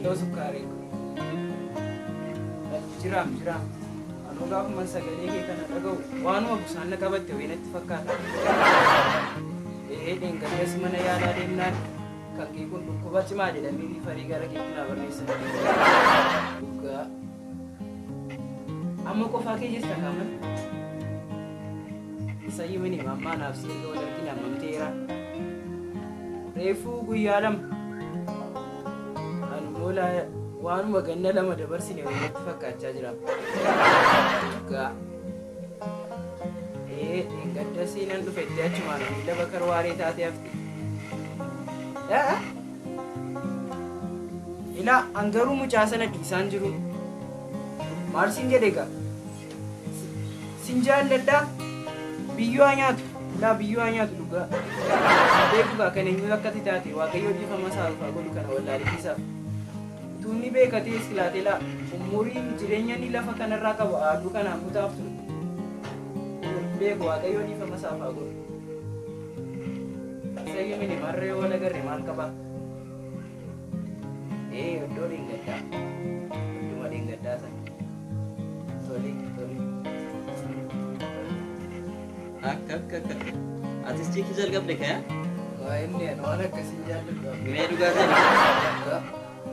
Hello sukkaaree ko. Jiraam jiraam. Anuu gaafuma sagalee kee kana dhaga'u waanuma busaan na qabatte wayii natti fakkaata. Ee dheengaddas mana yaalaa deemnaan kan kee kun dhukkuba cimaa jedhanii riifarii gara keetti naa barreessan. Dhugaa. Amma qofaa kee jirta kaaman? Isa himini ammaa naaf si erga wal argine hammam ta'eera? Reefuu guyyaa 2. Ani immoo waanuma ganna 2 dabarsine wayii natti fakkaachaa jira. Dhugaa. Ee dheengaddasii nan dhufetti achumaan miila bakar waaree taatee hafte. Ee? Ilaa an garuu mucaa sana dhiisaan jiru. Maal siin jedhe egaa? Sin jaalladha. Biyyoo haa nyaatu. Ilaa biyyoo haa nyaatu dhugaa. Beeku gaa kan eenyu akka ati taate Waaqayyoo dhiifama isaaf haa godhu kana wallaalitiisaaf. Utuu inni beeka ta'ee silaate laa ummurii jireenya inni lafa kanarraa qabu aaduu kanaan kutaaf ture. Beeku Waaqayyoo dhiifama isaaf haa godhu. Isa mini marree wal agarre maal qaba? Ee iddoo dheengaddaa. Idduma dheengaddaa sana. Tole tole. Akka akka akka. Atis chiikii jalqabde kaya? Waa inni ani waan akkasii hin jaalladhu. Mee dhugaa jedhi.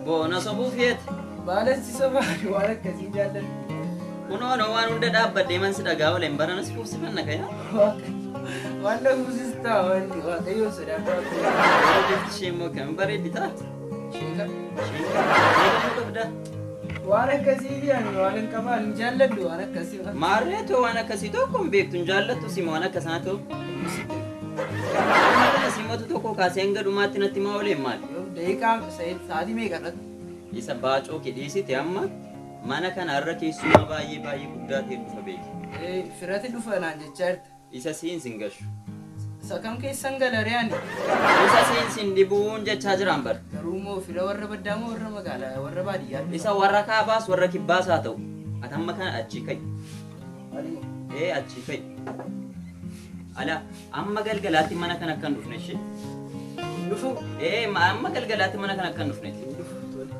Boona sobuuf yeeti. Maalas si sobaa ani waan akkasii hin jaalladhu. Kunoo anoo waan hunda dhaabbadhee man si dhagaa ooleen barana si fuufsifanna kaya? Waan na fuusistaa wanni waaqayyoon sodaadhu akka. Yeroo bifti ishee immoo kan bareeddi taate. Isheen kam? Isheen kam qabda? Waan akkasii fi ani waan hin qabaan hin jaalladhu waan akkasii. Maarree too waan akkasii tokko hin beektu hin jaallattu sima waan akkasaa too. Amma kana simatu tokko kaasee hanga dhumaatti natti himaa ooleen maali? Yoom daqiiqaa sa'aatii meeqa irratti? Isa baacoo kee dhiisite amma mana kana har'a keessumaa baay'ee baay'ee guddaa ta'e dhufa beeki. Firati dhufa naan jechaa jirta. Isa siin sin gashu. Isa kam keessan gala ree ani? Isa siin sin dhibuun jechaa jiraan bar. Garuu immoo fira warra baddaa moo warra magaalaa warra baadiyyaa dhufa? Isa warra kaabaas warra kibbaas haa ta'u. Ati amma kana achii ka'i. Ani moo? Ee achii ka'i. Ala amma galgalaatti mana kana akka hin dhufne ishee. Hin dhufu? Ee amma galgalaatti mana kana akka hin dhufne. Hin dhufu tole.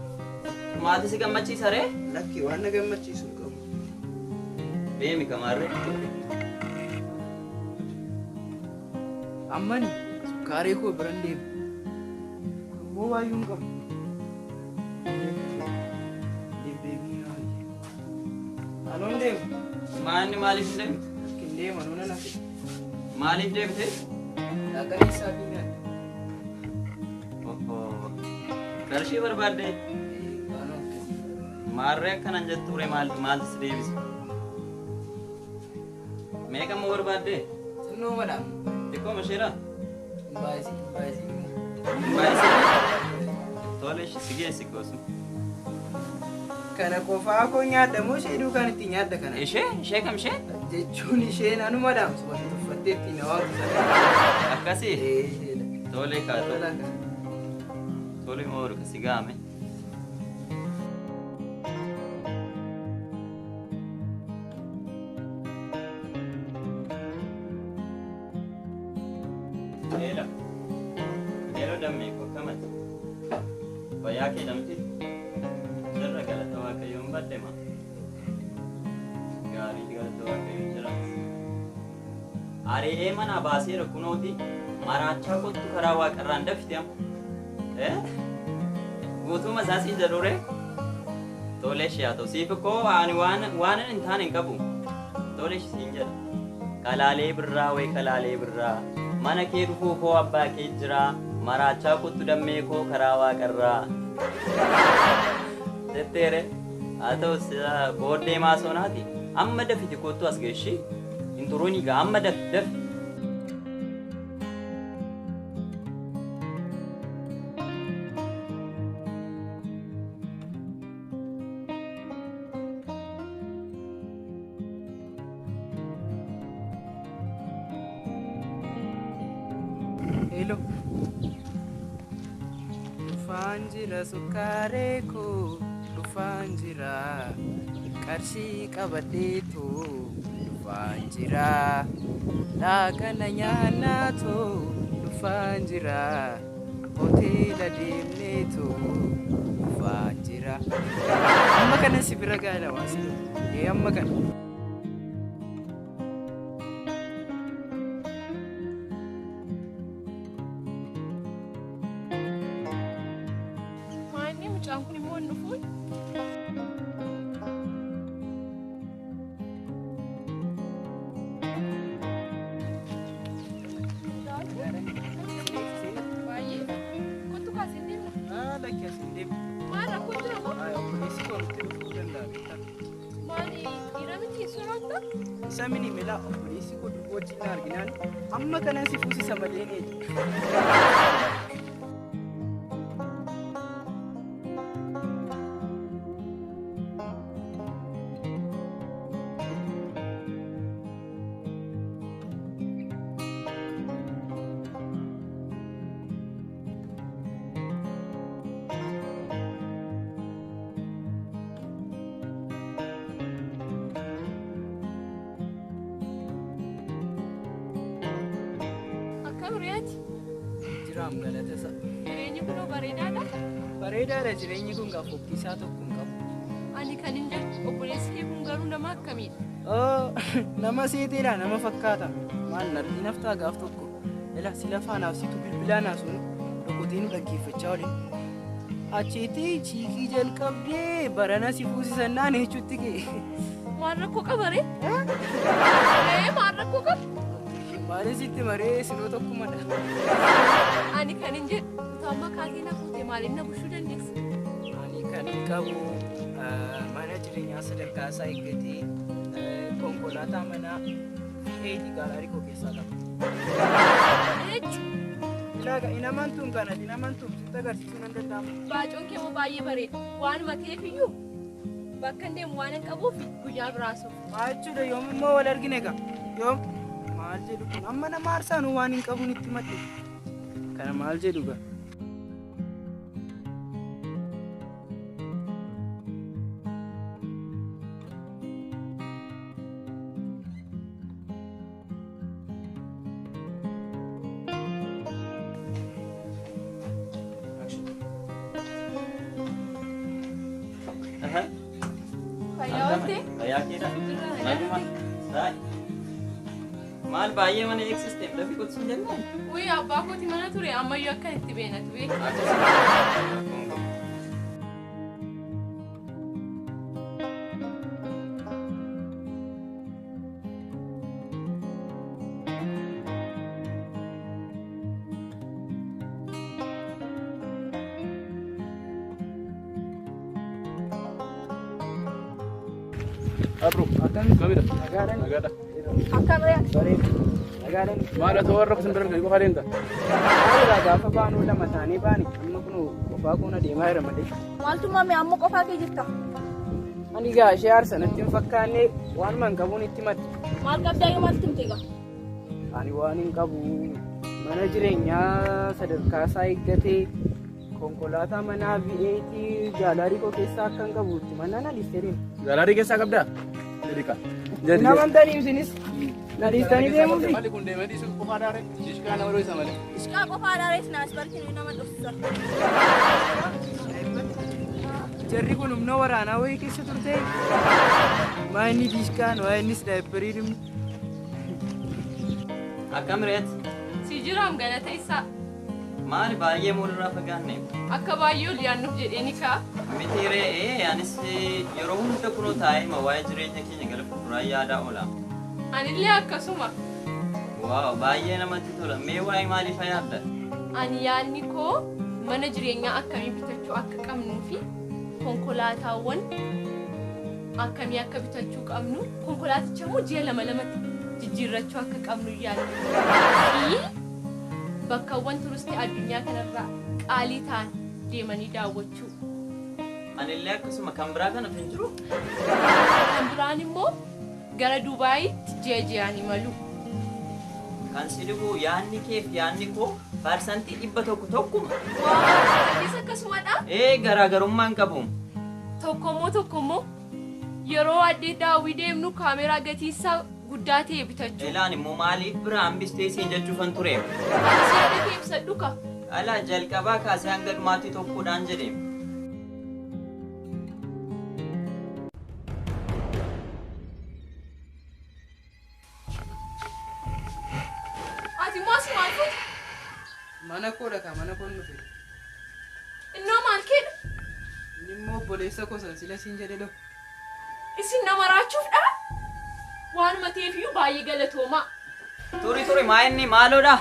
Maati si gammachiisa ree? Lakki waan na gammachiisu hin qabu. Deemi kamaarree. Ammani sukkaaree koo biran deema. Kun immoo waayyuu hin qabu. Deddeebiin naa wayya. Anoon deema. Maanni maaliif hin deemtu? Hin deema anoo nan hafe. Maaliif deebite? Dhaqanii isaa fi nyaadha. Ohoo. Qarshii barbaadde? Waanuma akkasii. Maarree akkanan jettuure maal maaltu si deebise? Meeqa immoo barbaadde? Xinnoo madha. Xiqqoo masheera? Hin baay'isin hin baay'isin. Hin baay'isin? Tole ishi si geessi goosu. Kana qofaa koo nyaadha moo ishee duukaan itti nyaadha kana? Ishee? Ishee kam ishee? Jechuun isheen anuma dhaamsu wanti tuffattee ittiin na waamtu sana. Akkasii? Ee isheedha. Tole kaa tole. Tola kaa. Tole mooru si gaame. Eela. Eela dammee koo akkamati? Fayyaa kee damti? Jirra galata Waaqayyoon badde ma? Gaarii galata Waaqayyoon jira. Ari'ee manaa baaseera kunooti maraachaa kottu karaa waaqarraan dafite amma. Eh? Guutuuma isaa siin jedhure tole ishee haa ta'u siif koo ani waan waan hin taane hin qabu. Tole ishee siin jedha. Kalaalee birraa way kalaalee birraa mana kee dhufuu koo abbaa kee jira maraachaa kottu dammee koo karaa waaqarraa. Jetteere haa ta'u booddee maasoonaati amma dafiti kottu as geeshii hin turuun egaa amma dafi dafi. Hello. Dhufaan jira sukkaaree koo dhufaan jira qarshii qabadheetu dhufaan jira laaqana nyaannaatu dhufaan jira hoteela deemneetu Dhufaa jira. Amma kana si bira gaala waan si godhu. Ee amma kana. Maanni mucaan kun immoo hin dhufuun? Baay'ee. Kottu kaasee deemna. Lakki as hin deemu. Maal rakkoon jira moo? Obboleessi koo nutti dhufuu danda'a beektaa? Maali dhiira miti soraata? Isa mini milaa obboleessi koo durba wajjin na arginaan amma kana si fuusisa malee ni eegi. Akkam re'aati? Jiraam galata isa. Jireenyi kunoo bareedaadha. Bareedaadha jireenyi kun gaa fokkisaa tokko hin qabu. Ani kan hin jedhu obboleessi kee kun garuu nama akkamiidha? Oo, nama seeteedha nama fakkaata. Maal narbii naftaa gaaf tokko. Ila si lafaa naaf situ bilbilaa naa sun dhokotee nu dhaggeeffachaa waliin. Achiitii chiikii jalqabdee barana si fuusisannaan jechuutti kee. Maal rakkoo qaba ree? Ee maal rakkoo qaba? Maalin sitti maree sinoo tokkumadha. Ani kan hin jedhu utuu amma kaatee na fuute maaliin na bushuu dandeessa? Ani kan hin qabu mana jireenyaa sadarkaa isaa eeggatee konkolaataa manaa V8 gaalaarii koo keessaa qaba. Eechi Ilaaga hin amantuun kanati hin amantuun sitti agarsiisuu nan danda'ama. baacoon kee immoo baay'ee bareeda. Waanuma ta'eef iyyuu bakka hin deemu waan hin qabuuf guyyaa biraa suuf. Maal jechuudha yoom immoo wal argine egaa yoom maal jedhu kun amma nama aarsaanuu waan hin qabuun itti madde kana maal jedhu gaa. Fayyaa oolte? Fayyaa keedha. Maaluma? Saay. Maal baay'ee mana eegsisteem dafii qotu sin jennaan? Wayii abbaa kooti mana ture ammayyuu akka itti beenatu beeku. Akkasuma. Rakkoon qabu. Abro, kamira. Nagaadhaan. Nagaadha. Akkam re'aati? Bareedu. Nagaadhaan. Maal ati warra kusin biran kan qofa deemta? Maalidha gaafa baanuu lama taanee baane amma kunoo qofaa koona deemaa jira malee. Maaltu mami amma qofaa kee jirta? Ani gaa ishee aarsa natti hin fakkaanne waanuma hin qabuun itti madde. Maal qabdaa yoo maaltu himte egaa? Ani waan hin qabu mana jireenyaa sadarkaa isaa eeggatee konkolaataa manaa V8 gaalaarii koo keessaa akka hin qabu itti mannaan ani deema. Gaalaarii keessaa qabdaa? Jedhi ka. Hin amantanii isinis na dhiistanii deemuufi. Malli kun deemee dhiisuu qofaa daare. Dishqaa nama dho'isa malee. Ishqaa qofaa daarees naas barkinu nama dhufsa. Jarri kun humna waraanaa wayii keessa turte. Maa inni diishkaan waa innis daayipparii dhimmi. Akkam re'aati? Si jiraam galata isaa. Maal baay'ee walirraa fagaanne? Akka baay'ee ol yaannuuf jedhee ni ka'a. Miti re'ee anis yeroo hunda kunoo taa'ee ma waa'ee jireenya keenya gara fuulduraa yaadaa oola. Anillee akkasuma. Waaw baay'ee namatti tola. Mee waa'ee maaliif yaadda? Ani yaadni koo mana jireenyaa akkamii bitachuu akka qabnuu fi konkolaataawwan akkamii akka bitachuu qabnu konkolaaticha immoo ji'a lama lamatti jijjiirrachuu akka qabnu yaadda. Fi bakkawwan turistii addunyaa kanarraa qaalii ta'an deemanii daawwachuu. Anillee akkasuma kan biraa kana hin jiru. Kan biraan immoo gara Dubaayitti ji'a ji'aan imalu. Kan si dhibu yaadni kee fi yaadni koo 100% tokkuma. Waa, akkasumadha. Ee garaagarummaa hin qabu. Tokkommoo yeroo addee daawwii deemnu kaameraa gatii isaa guddaa ta'e bitachuu. Ilaan immoo maaliif bira hambistee siin jechuufan ture? Anis yaada kee ibsadhu ka. Alaa jalqabaa kaasee hanga dhumaatti tokkodhaan jedhe. Mana koodha kaa mana koon dhufe. Innoo maal keedha? Inni immoo obboleessa koo san sila siin jedhe loo. Isin nama raachuufdha? Waanuma ta'eefiyyuu baay'ee galatoomaa. Turi turi maa inni maaloodha?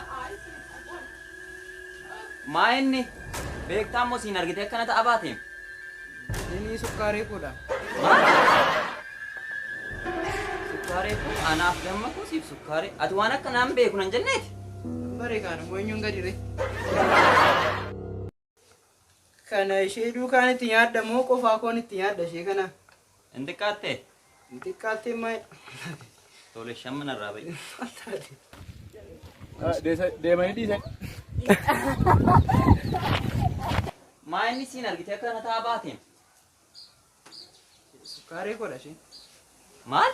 Maa inni beektaa immoo siin argitee akkana ta'a baate. Inni sukkaaree koodha. Maal? Sukkaaree koo anaaf damma koo siif sukkaaree. Ati waan akka naan beeku nan jenneeti. Bare kaan immoo eenyuun gadi ree? Kana ishee duukaan itti nyaadha moo qofaa koon itti nyaadha ishee kana? Hin xiqqaattee? Hin xiqqaattee maa? Tole shamma narraa ba'i. Maal taate? Deemanii dhiisan. Maa inni siin argitee akkana ta'a baate. Sukkaaree koodha isheen. Maal?